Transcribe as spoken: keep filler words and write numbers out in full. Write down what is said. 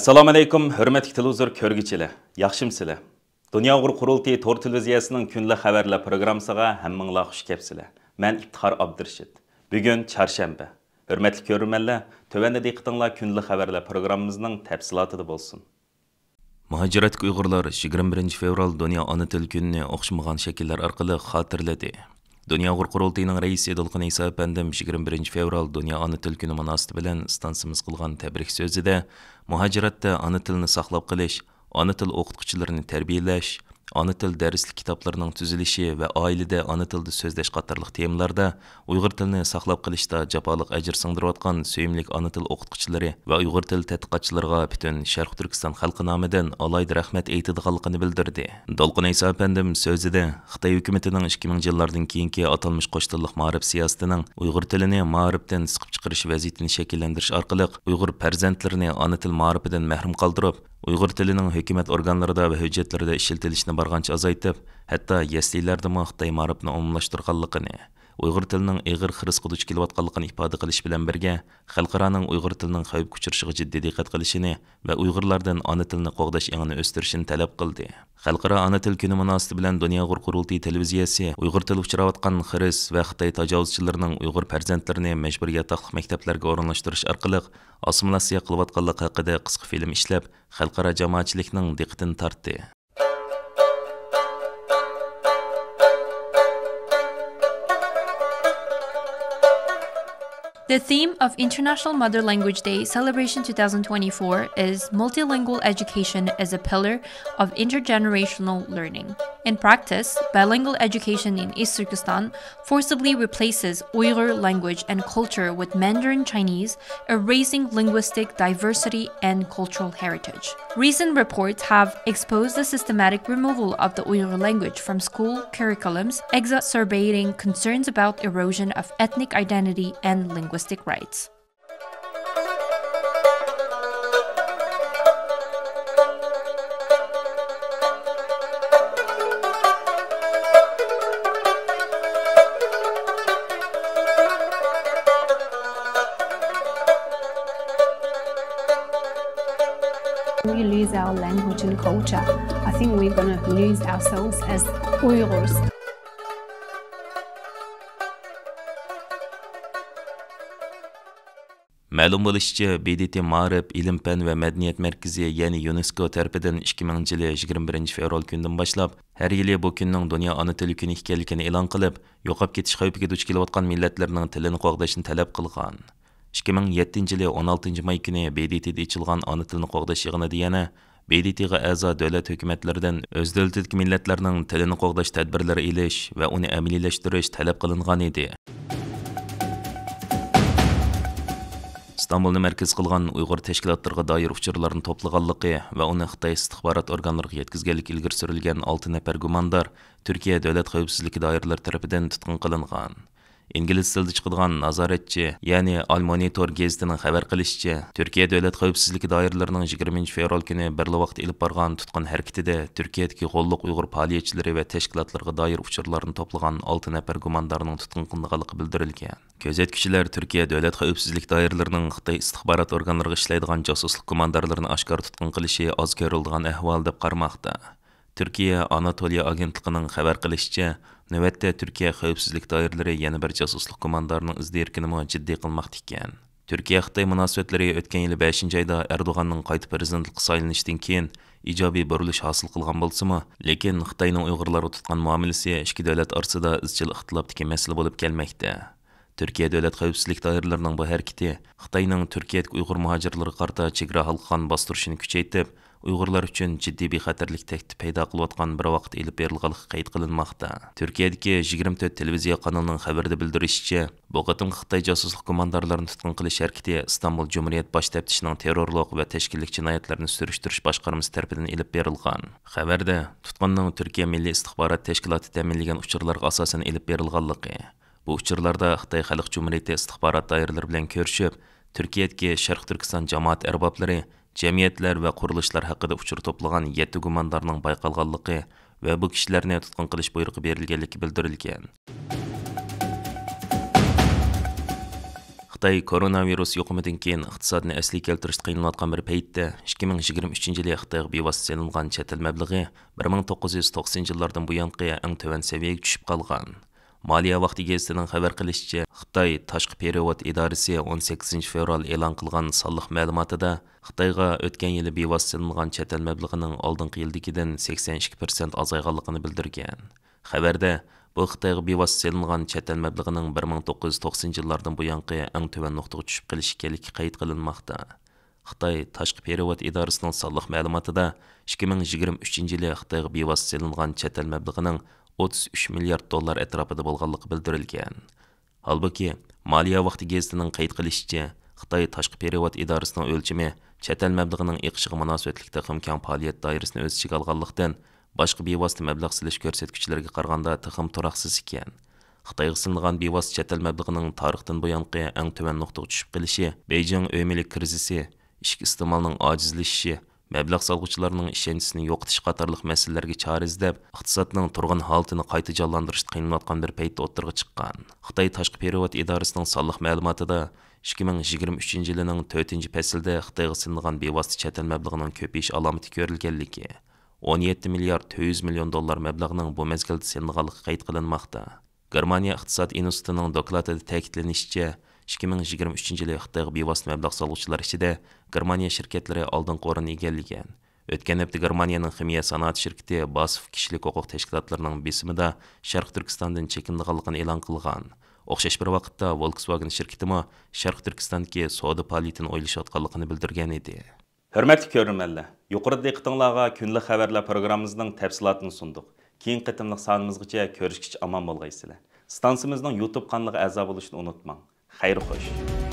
ئەسسالامۇئەلەيكۇم، ھۆرمەتلىك تېلېۋىزور كۆرگۈچىلەر، ياخشىمۇسىلەر؟ دۇنيا ئۇيغۇر قۇرۇلتىيى تور تېلېۋىزىيەسىنىڭ كۈندىلىك خەۋەرلەر پروگراممىسىغا ھەممىڭلار خۇش كەپسىلەر. مەن ئىپتىخار ئابدۇرېشىت. بۈگۈن چارشەنبە. ھۆرمەتلىك كۆرۈرمەنلەر، تۆۋەندە دىققىتىڭلار كۈندىلىك خەۋەرلەر پروگراممىمىزنىڭ تەپسىلاتىدا بولسۇن. مۇھاجىرەتتىكى ئۇيغۇرلار يىگىرمە بىرىنچى فېۋرال دۇنيا ئانا تىل كۈنىنى ئوخشىمىغان شەكىللەر ئارقىلىق خاتىرىلىدى. دۇنيا ئۇيغۇر قۇرۇلتىيىنىڭ رەئىسى دولقۇن ئەيسا ئەپەندىم يىگىرمە بىرىنچى فېۋرال دۇنيا ئانا تىل كۈنى مۇناسىۋىتى بىلەن ئىستانسىمىز قىلغان تەبرىك سۆزىدە، مۇھاجىرەتتە ئانا تىلنى ساقلاپ قېلىش، ئانا تىل ئوقۇتقۇچىلىرىنى تەربىيەلەش، ئانا تىل دەرسلىك كىتابلىرىنىڭ تۈزۈلۈشى ۋە ئائىلىدە ئانا تىلدا سۆزلەش قاتارلىق تېمىلاردا ئۇيغۇر تىلىنى ساقلاپ قېلىشتا جاپالىق ئەجىر سىڭدۈرۈۋاتقان سۆيۈملۈك ئانا تىل ئوقۇتقۇچىلىرى ۋە ئۇيغۇر تىل تەتقىقاتچىلىرىغا پۈتۈن شەرقىي تۈركىستان خەلقى نامىدىن ئالاھىدە رەھمەت ئېيتىدىغانلىقىنى بىلدۈردى. دولقۇن ئەيسا ئەپەندىم سۆزىدە، خىتاي ھۆكۈمىتىنىڭ ئىككى مىڭىنچى يىللاردىن كېيىنكى ئاتالمىش قوش تىللىق مائارىپ سىياسىتىنىڭ ئۇيغۇر تىلىنى مائارىپتىن سىقىپ چىقىرىش ۋەزىيىتىنى شەكىللەندۈرۈش ئارقىلىق ئۇيغۇر پەرزەنتلىرىنى ئانا تىل مائارىپىدىن مەھرۇم قالدۇرۇپ، ئۇيغۇر تىلىنىڭ ھۆكۈمەت ئورگانلىرىدا ۋە ھۆججەتلىرىدە ئىشلىتىلىشىنى بارغانچە ئازايتىپ، ھەتتا يەسلىلەردىمۇ خىتاي مائارىپىنى ئومۇملاشتۇرغانلىقىنى، ئۇيغۇر تىلىنىڭ ئېغىر خىرىسقا دۇچ كېلىۋاتقانلىقىنى ئىپادە قىلىش بىلەن بىرگە، خەلقئارانىڭ ئۇيغۇر تىلىنىڭ خەۋپكە ئۇچرىشىغا جىددىي دىققەت قىلىشىنى ۋە ئۇيغۇرلاردىن ئانا تىلنى قوغداش ئېڭىنى ئۆستۈرۈشىنى تەلەپ قىلدى. خەلقئارا ئانا تىل كۈنى مۇناسىۋىتى بىلەن دۇنيا ئۇيغۇر قۇرۇلتىيى تېلېۋىزىيەسى ئۇيغۇر تىلى ئۇچراۋاتقان خىرىس ۋە خىتاي تاجاۋۇزچىلىرىنىڭ ئۇيغۇر پەرزەنتلىرىنى مەجبۇرىي ياتاقلىق مەكتەپلەرگە ئورۇنلاشتۇرۇش ئارقىلىق ئاسسىمىلياتسىيە قىلىۋاتقانلىقى ھەققىدە قىسقا فىلىم ئىشلەپ، خەلقئارا جامائەتچىلىكنىڭ دىققىتىنى تارتتى. The theme of International Mother Language Day celebration two thousand twenty-four is Multilingual Education as a Pillar of Intergenerational Learning. In practice, bilingual education in East Turkestan forcibly replaces Uyghur language and culture with Mandarin Chinese, erasing linguistic diversity and cultural heritage. Recent reports have exposed the systematic removal of the Uyghur language from school curriculums, exacerbating concerns about erosion of ethnic identity and linguistic rights. We lose our language and culture, I think we're gonna lose ourselves as Uyghurs. مەلۇم بولۇشىچە، ب د ت مائارىپ، ئىلىم-پەن ۋە مەدەنىيەت مەركىزى، يەنى يۇنېسكو تەرىپىدىن ئىككى مىڭىنچى يىلى يىگىرمە بىرىنچى فېۋرال كۈنىدىن باشلاپ، ھەر يىلى بۇ كۈننىڭ دۇنيا ئانا تىلى كۈنى ئىكەنلىكىنى ئېلان قىلىپ، يوقاپ كېتىش خەۋپىگە دۇچ كېلىۋاتقان مىللەتلەرنىڭ تىلىنى قوغداشنى تەلەپ قىلغان. ئىككى مىڭ يەتتىنچى يىلى ئون ئالتىنچى ماي كۈنى ب د ت دا ئېچىلغان ئانا تىلنى قوغداش يىغىنىدا يەنە ب د ت غا ئەزا دۆلەت ھۆكۈمەتلىرىدىن ئۆز دۆلىتىدىكى مىللەتلەرنىڭ تىلىنى قوغداش تەدبىرلىرى ئېلىش ۋە ئۇنى ئەمەلىيلەشتۈرۈش تەلەپ قىلىنغان ئىدى. ئىستانبۇلنى مەركەز قىلغان ئۇيغۇر تەشكىلاتلىرىغا دائىر ئۇچۇرلارنى توپلىغانلىقى ۋە ئۇنى خىتاي ئىستىخبارات ئورگانلىرىغا يەتكۈزگەنلىكى ئىلگىرى سۈرۈلگەن ئالتە نەپەر گۇماندار تۈركىيە دۆلەت خەۋپسىزلىكى دائىرىلىرى تەرىپىدىن تۇتقۇن قىلىنغان. ئىنگلىز تىلىدا چىقىدىغان نازارەتچى، يەنى ئال مونىتور گېزىتىنىڭ خەۋەر قىلىشىچە، تۈركىيە دۆلەت خەۋپسىزلىكى دائىرىلىرىنىڭ يىگىرمىنچى فېۋرال كۈنى بىرلا ۋاقىت ئېلىپ بارغان تۇتقۇن ھەرىكىتىدە تۈركىيەدىكى غوللۇق ئۇيغۇر پائالىيەتچىلىرى ۋە تەشكىلاتلىرىغا دائىر ئۇچۇرلارنى توپلىغان ئالتە نەپەر گۇماندارنىڭ تۇتقۇن قىلىنغانلىقى بىلدۈرۈلگەن. كۆزەتكۈچىلەر تۈركىيە دۆلەت خەۋپسىزلىك دائىرىلىرىنىڭ خىتاي ئىستىخبارات ئورگانلىرىغا ئىشلەيدىغان جاسۇسلۇق گۇماندارلىرىنى ئاشكارا تۇتقۇن قىلىشى ئاز كۆرۈلىدىغان ئەھۋال دەپ قارىماقتا. تۈركىيە ئاناتولىيە ئاگېنتلىقىنىڭ خەۋەر قىلىشىچە، نۆۋەتتە تۈركىيە خەۋپسىزلىك دائىرىلىرى يەنە بىر جاسۇسلۇق گۇماندارنىڭ ئىز دېرىكىنىمۇ جىددىي قىلماقتا ئىكەن. تۈركىيە-خىتاي مۇناسىۋەتلىرى ئۆتكەن يىلى بەشىنچى ئايدا ئەردوغاننىڭ قايتا پىرېزىدېنتلىققا سايلىنىشىدىن كېيىن ئىجابىي بۇرۇلۇش ھاسىل قىلغان بولسىمۇ، لېكىن خىتاينىڭ ئۇيغۇرلارغا تۇتقان مۇئامىلىسى ئىككى دۆلەت ئارىسىدا ئىزچىل ئىختىلاپتىكى مەسىلە بولۇپ كەلمەكتە. تۈركىيە دۆلەت خەۋپسىزلىك دائىرىلىرىنىڭ بۇ ھەرىكىتى خىتاينىڭ تۈركىيەدىكى ئۇيغۇر مۇھاجىرلىرىغا قارىتا چېگرا ھالقىغان باستۇرۇشىنى كۈچەيتىپ، ئۇيغۇرلار ئۈچۈن جىددىي بىخەتەرلىك تەھدىتى پەيدا قىلىۋاتقان بىر ۋاقىتتا ئېلىپ بېرىلغانلىقى قەيت قىلىنماقتا. تۈركىيەدىكى يىگىرمە تۆت تېلېۋىزىيە قانىلىنىڭ خەۋىرىدە بىلدۈرۈشىچە، بۇ قېتىمقى خىتاي جاسۇسلۇق گۇماندارلىرىنى تۇتقۇن قىلىش ھەرىكىتى ئىستانبۇل جۇمھۇرىيەت باش تەپتىشىنىڭ تېررورلۇق ۋە تەشكىللىك جىنايەتلەرنى سۈرۈشتۈرۈش باشقارمىسى تەرىپىدىن ئېلىپ بېرىلغان. خەۋەردە، تۇتقۇننىڭ تۈركىيە مىللىي ئىستىخبارات تەشكىلاتى تەمىنلىگەن ئۇچۇرلارغا ئاساسەن ئېلىپ بېرىلغانلىقى، بۇ ئۇچۇرلاردا خىتاي خەلق جۇمھۇرىيىتى ئىستىخبارات دائىرىلىرى بىلەن كۆرۈشۈپ، تۈركىيەدىكى شەرقىي تۈركىستان جامائەت ئەربابلىرى، جەمئىيەتلەر ۋە قۇرۇلۇشلار ھەققىدە ئۇچۇر توپلىغان يەتتە گۇماندارنىڭ بايقالغانلىقى ۋە بۇ كىشىلەرنى تۇتقۇن قىلىش بۇيرۇقى بېرىلگەنلىكى بىلدۈرۈلگەن. خىتاي كوروناۋىرۇس يۇقۇمىدىن كېيىن ئىقتىسادنى ئەسلىگە كەلتۈرۈشتە قىينىلىۋاتقان بىر پەيتتە، ئىككى مىڭ يىگىرمە ئۈچىنچى يىلى خىتايغا بىۋاسىتە سېلىنغان چەت ئەل مەبلىغى بىر مىڭ توققۇز يۈز توقسىنىنچى يىللاردىن بۇيانقى ئەڭ تۆۋەن سەۋىيەگە چۈشۈپ قالغان. مالىيە ۋاقتى گېزىتىنىڭ خەۋەر قىلىشىچە، خىتاي تاشقى پېرېۋوت ئىدارىسى ئون سەككىزىنچى فېۋرال ئېلان قىلغان سانلىق مەلۇماتىدا، خىتايغا ئۆتكەن يىلى بىۋاسىتە سېلىنغان چەت ئەل مەبلىغىنىڭ ئالدىنقى يىلدىكىدىن سەكسەن ئىككى پىرسەنت ئازايغانلىقىنى بىلدۈرگەن. خەۋەردە، بۇ خىتايغا بىۋاسىتە سېلىنغان چەت ئەل مەبلىغىنىڭ بىر مىڭ توققۇز يۈز توقسىنىنچى يىللاردىن بۇيانقى ئەڭ تۆۋەن نۇقتىغا چۈشۈپ قېلىشى ئىكەنلىكى قەيت قىلىنماقتا. خىتاي تاشقى پېرېۋوت ئىدارىسىنىڭ سانلىق مەلۇماتىدا، ئىككى مىڭ يىگىرمە ئۈچىنچى يىلى خىتايغا بىۋاسىتە سېلىنغان چەت ئەل مەبلىغىنىڭ ئوتتۇز ئۈچ مىليارد دوللار ئەتراپىدا بولغانلىقى بىلدۈرۈلگەن. ھالبۇكى، مالىيە ۋاقتى گېزىتىنىڭ قەيت قىلىشىچە، خىتاي تاشقى پېرېۋوت ئىدارىسىنىڭ ئۆلچىمى چەت ئەل مەبلىغىنىڭ ئېقىشىغا مۇناسىۋەتلىك تېخىمۇ كەڭ پائالىيەت دائىرىسىنى ئۆز ئىچىگە ئالغانلىقتىن، باشقا بىۋاسىتە مەبلەغ سېلىش كۆرسەتكۈچلىرىگە قارىغاندا تېخىمۇ تۇراقسىز ئىكەن. خىتايغا سېلىنغان بىۋاسىتە چەت ئەل مەبلىغىنىڭ تارىختىن بۇيانقى ئەڭ تۆۋەن نۇقتىغا چۈشۈپ قېلىشى، بېيجىڭ ئۆي مۈلۈك كىرىزىسى، ئىچكى ئىستېمالنىڭ ئاجىزلىشىشى، مەبلەغ سالغۇچىلارنىڭ ئىشەنچىسىنى يوقىتىش قاتارلىق مەسىلىلەرگە چارە ئىزدەپ، ئىقتىسادنىڭ تۇرغان ھالىتىنى قايتا جانلاندۇرۇشتا قىينىلىۋاتقان بىر پەيتتە ئوتتۇرىغا چىققان. خىتاي تاشقى پېرېۋوت ئىدارىسىنىڭ سانلىق مەلۇماتىدا، ئىككى مىڭ يىگىرمە ئۈچىنچى يىلىنىڭ تۆتىنچى پەسلىدە خىتايغا سېلىنغان بىۋاسىتە چەت ئەل مەبلىغىنىڭ كۆپىيىش ئالامىتى كۆرۈلگەنلىكى، ئون يەتتە مىليارد تۆت يۈز مىليون دوللار مەبلەغنىڭ بۇ مەزگىلدە سېلىنغانلىقى قەيت قىلىنماقتا. گېرمانىيە ئىقتىساد ئىنستىتۇتىنىڭ دوكلاتىدا تەكىتلىنىشىچە، ئىككى مىڭ يىگىرمە ئۈچىنچى يىلى خىتايغا بىۋاسىتە مەبلەغ سالغۇچىلار ئىچىدە گېرمانىيە شىركەتلىرى ئالدىنقى ئورۇننى ئىگىلىگەن. ئۆتكەن ھەپتە گېرمانىيەنىڭ خىمىيە سانائەت شىركىتى باسف كىشىلىك ھوقۇق تەشكىلاتلىرىنىڭ بېسىمىدا شەرقىي تۈركىستاندىن چېكىنىدىغانلىقىنى ئېلان قىلغان. ئوخشاش بىر ۋاقىتتا، ۋولكسۋاگېن شىركىتىمۇ شەرقىي تۈركىستاندىكى سودا پائالىيىتىنى ئويلىشىۋاتقانلىقىنى بىلدۈرگەن ئىدى. ھۆرمەتلىك كۆرۈرمەنلەر، يۇقىرىدا دىققىتىڭلارغا كۈندىلىك خەۋەرلەر پروگراممىمىزنىڭ تەپسىلاتىنى سۇندۇق. كېيىنكى قېتىملىق سانىمىزغىچە كۆرۈشكىچە ئامان بولغايسىلەر. ئىستانسىمىزنىڭ يۇتۇب قانىلىغا ئەزا بولۇشنى ئۇنتۇماڭ. خەير خوش.